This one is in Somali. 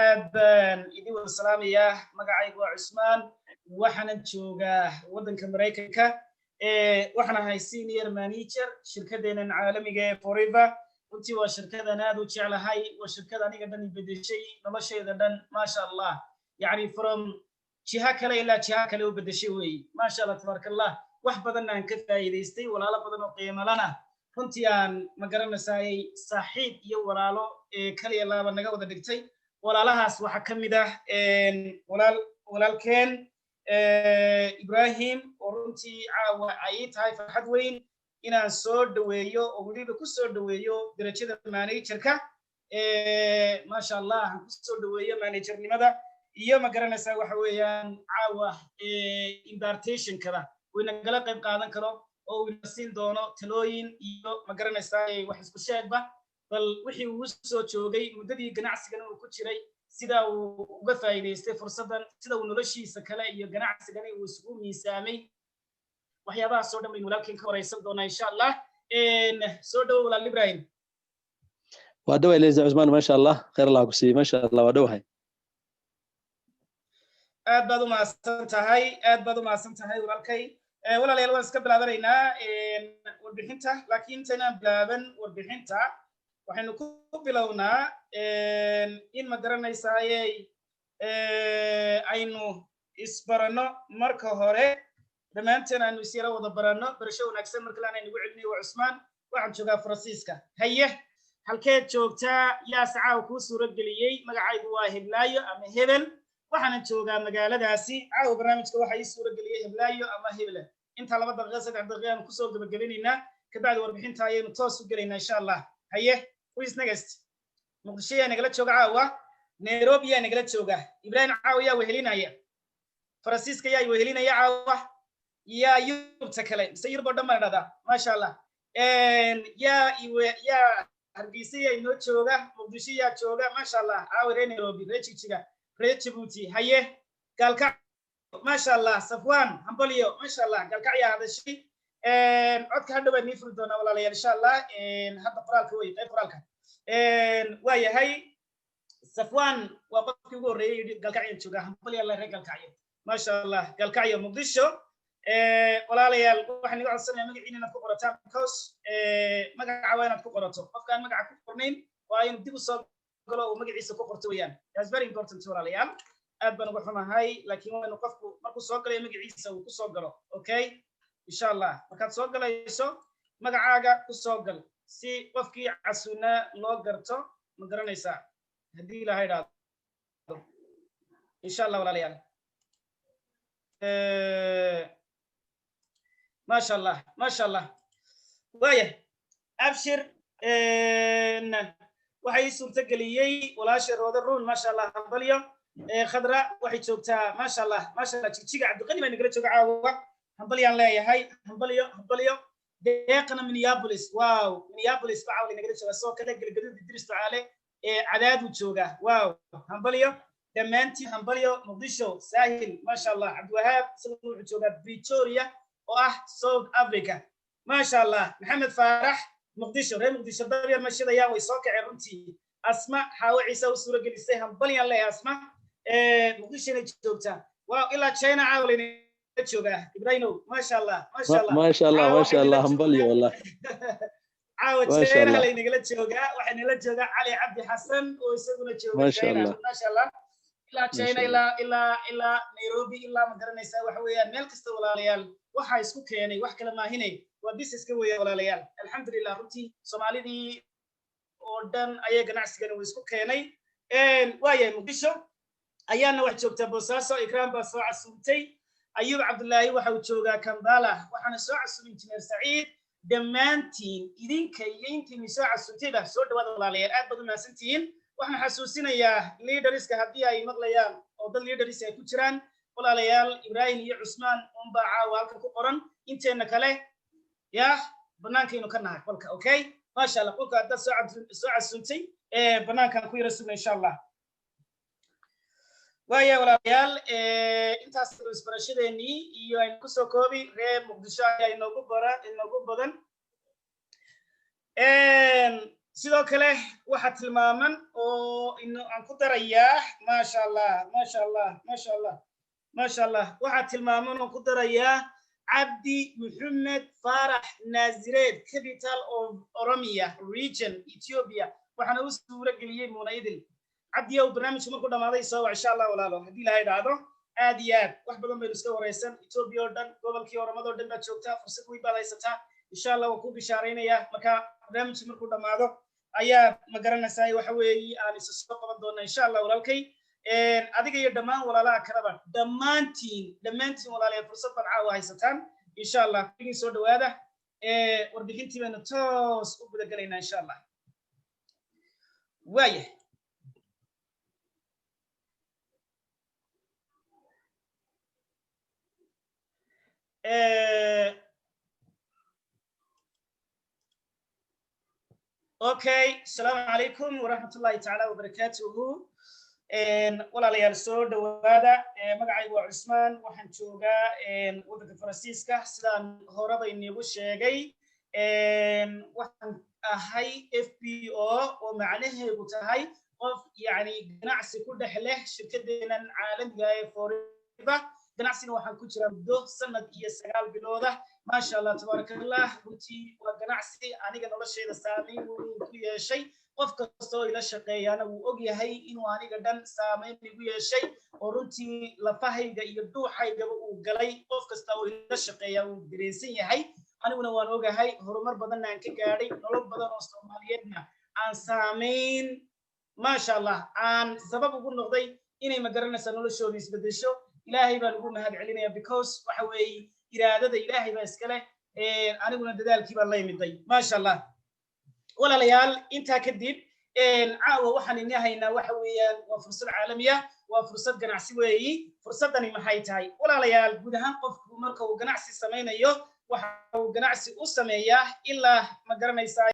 Aad baan idin wada salaamayaa. Magacaygu waa Cusmaan, waxaanan joogaa waddanka Maraykanka. Waxaan ahay senior manager shirkadeenan caalamiga ee Forever. Runtii waa shirkadan aad u jeclahay, waa shirkad aniga dhan bedeshay noloshayda dhan, maasha Allah. Yani from jiha kale ilaa jiha kale u bedeshay weeye, maasha Allah, tabaaraka Allah. Wax badan aan ka faa'iidaystay, walaalo badan oo qiimalana runtii aan ma garanaysayay, saaxiib iyo walaalo kaliya laaba naga wada dhigtay. Walaalahaas waxaa ka mid ah walaal, walaalkeen Ibrahim, oo runtii caawa ay tahay farxad weyn inaan soo dhaweeyo oo weliba ku soo dhaweeyo darajada managerka. Maasha Allah, aan ku soo dhaweeyo managernimada iyo ma garanaysaa waxa weeyaan caawa impartationkada uu inagala qayb qaadan karo oo uu ina siin doono talooyin iyo ma garanaysaa wax isku sheegba, bal wixii uu soo joogay muddadii ganacsigan uu ku jiray, sida uu uga faa'iidaystay fursaddan, sida uu noloshiisa kale iyo ganacsigani uu isugu miisaamay. Waxyaabahaas oo dhan baynu walaalkiin ka waraysan doonaa, insha Allah. Soo dhowo, walaal Ibrahim. Waa dhawahay, Leza Cusmaan, maasha Allah, khayr Allah ku siiye, maasha Allah, waa dhowahay. Aad baad u mahadsan tahay, aad baad u mahadsan tahay, walaalkay. Walaalayaal, waan iska bilaabanaynaa warbixinta, laakiin intaynaan bilaaban warbixinta waxaynu ku bilownaa in ma garanaysaaye aynu isbaranno marka hore, dhammaanteen aynu isyara wada baranno. Barasho wanaagsan. Mar kale aan aynugu celinayo, waa Cusmaan, waxaan joogaa Faransiiska. Haye, halkeed joogtaa? Yaase caawa kuu suuro geliyey? Magacaygu waa Heblaayo ama Hebel, waxaanan joogaa magaaladaasi. Caawa barnaamijka waxaa ii suuro geliyey Heblaayo ama Heble. Intaa 2 daqiiqa, 3 daqiiqa aan kusoo gabagabinaynaa, kabacdi warbixinta ayaynu toos u gelaynaa, insha Allah. Haye, who is next? Muqdisho yaa nagala jooga caawa? Nairobi yaa nagala jooga? Ibrahim caawa yaa wehelinaya? Faransiiska yaa wehelinaya caawa? Yaa Yurubta kale mise Yurub oo dhan baan dhahdaa? Maasha Allah. Yaa yaa Hargeysa yaa inoo jooga? Muqdisho yaa jooga? Maasha Allah. Caawa reer Nairobi, reer Jigjiga, reer Jabuuti, haye, Gaalkac, maasha Allah. Safwan, hambalyo, maasha Allah. Gaalkac yaa hadashay? Codka hadhow baan nii furi doonaa, walaalayaal, insha Allah. Hadda qoraalka wey, qayb qoraalka waa yahay. Safwan waa qofkii ugu horreeyey yidhi Gaalkacyaan joogaa. Hambalyo Allah, reer Gaalkacyo, maasha Allah. Gaalkacyo, Muqdisho. Walaalayaal, waxaan iga codsanaya magaciina inaad ku qorataan, because magaca waa inaad ku qorato. Qofkaan magaca ku qornayn waa inuu dib u soo galo uu magaciisa ku qorto weeyaan. That's very important, walaalayaal. Aad baan uga xumahay, laakiin waa inuu qofku markuu soo galayo magaciisa uu ku soo galo. Okay, insha Allah, markaad soo galayso magacaaga ku soo gal si qofkii casuunaa loo garto, ma garanaysaa, haddii Ilaha idhaahdo, insha Allah. Walaalayaal, maasha Allah, maasha Allah. Waaya, abshir, waxay ii suurto geliyey walaasha Rooda Run, maasha Allah, hambalyo. Khadra waxay joogtaa, maasha Allah, maasha Allah, Jigjiga. Cabdiqani baa nagala jooga caawa, hambalyaan leeyahay, hambalyo, hambalyo. Deeqna Minneapolis, wow, Minneapolis baa caawa nagala jooga. Sidoo kale Galgaduud, Idris Ducaale Cadaadu jooga, wow, hambalyo dhammaantiin, hambalyo. Muqdisho, Saahil, maasha Allah. Cabdiwahaab isaguna wuxuu joogaa Pretoria oo ah South Africa, maasha Allah. Maxamed Faarax, Muqdisho. Reer Muqdisho dabyar ma shidayaan, way soo kaceen runtii. Asma Xaawo Ciise u suura gelisay, hambalyaan leeyahay. Asma Muqdisho inay joogtaa, wow, ilaa China caawa laynala joogaa. Ibrahimow, maasha Allah, maasha Allah. Maasha Allah, maasha Allah, hambalyo wallah. Caawa China laynagala joogaa. Waxaa nala joogaa Cali Cabdi Xasan oo isaguna jooga China, maasha Allah. Ilaa China, ilaa Nairobi, ilaa ma garanaysaa waxa weeyaan meel kasta. Walaalayaal, waxaa isku keenay wax kale maahine, waa businesska weeya, walaalayaal. Alxamdulilah, runtii Soomaalidii oo dhan ayaa ganacsigani uu isku keenay. Waayahay, Muqdisho ayaana wax joogtaa. Boosaaso Ikraam baa soo casuumtay. Ayuub Cabdullaahi waxa uu joogaa Kambala, waxaana soo casuumay Injineer Saciid. Dhammaantiin idinka iyo intiini soo casuumtayba soo dhawaada, walaalayaal, aad baad u mahadsantihiin. Waxaan xasuusinayaa leaderska haddii ay maqlayaan oo dad leaders ay ku jiraan, walaalayaal, Ibrahim iyo Cusmaan unbaa caawa halkan ku qoran. Inteenna kale yah bannaankaynu ka nahay qolka. Okay, maasha Allah. Qolka haddaad soo casuumtay, bannaankaan ku yara sugna, insha Allah. Waaya, walaalayaal, intaas isbarashadeenii iyo aynu kusoo koobi. Reer Muqdisho ayaa inoogu badan. Sidoo kale waxaa tilmaaman oo aan ku darayaa, maasha Allah, maasha Allah, maasha Allah, maasha Allah, waxaa tilmaaman oon ku darayaa Cabdi Muxamed Faarax Naazireed, capital of Oromia region, Ethiopia. Waxaana u suuro geliyey Muuna Idil. Cabdiyow, barnaamijku markuu dhamaaday soo wac, insha Allah, walaalo, haddii Ilahay dhacdo. Aad iyo aad wax badan baynu iska waraysan. Ethiopia oo dhan, gobolkii Oromadoo dhan baad joogtaa, fursad weyn baad haysataa. Insha Allah waan ku bishaaraynayaa. Marka barnaamijku markuu dhammaado ayaa, ma garanaysaa, waxa weeye aan isa soo qaban doona, insha Allah. Walaalkay, adiga iyo dhammaan walaalaha kaleba, dhammaantiin, dhammaantiin walaalayaal, fursad baad caawa haysataan, insha Allah. Kulligii soo dhawaada. Warbixintii baynu toos u guda gelaynaa, insha Allah. Waaya, okay, asalaamu calaykum waraxmatullahi tacaala wabarakaatuhu. Walaalayaal, soo dhawaada. Magacaygu waa Cusmaan, waxaan joogaa waddanka Faransiiska. Sidaan horeba iniigu sheegay, waxaan ahay FBO, oo macnaheedu tahay qof yani ganacsi ku dhex leh shirkadeenan caalamiga ee Forever. Ganacsiga waxaan ku jiraa muddo sanad iyo 9 bilooda. Maasha Allah, tabaaraka Allah. Runtii waa ganacsi aniga noloshayda saameyn weyn ku yeeshay. Qof kasta oo ila shaqeeyaana wuu og yahay inuu aniga dhan saameyn igu yeeshay, oo runtii lafahayga iyo dhuuxaygaba uu galay. Qof kasta oo ila shaqeeya wuu dareensan yahay, aniguna waan ogahay. Horumar badanna aan ka gaadhay, nolol badan oo Soomaaliyeedna aan saameyn, maasha Allah, aan sabab ugu noqday inay, ma garanaysaa, noloshooda isbedesho. Ilaahay baan ugu mahad celinaya, because waxa weeye iraadada Ilaahay baa iska leh, aniguna dadaalkii baan la imiday, maasha Allah. Walaalayaal, intaa kadib, caawa waxaan ini haynaa waxa weeyaan waa fursad caalamiya, waa fursad ganacsi weeyi. Fursaddani maxay tahay, walaalayaal? Guud ahaan qofku marka uu ganacsi samaynayo, waxa uu ganacsi u sameeyaa ilaa, ma garanaysaa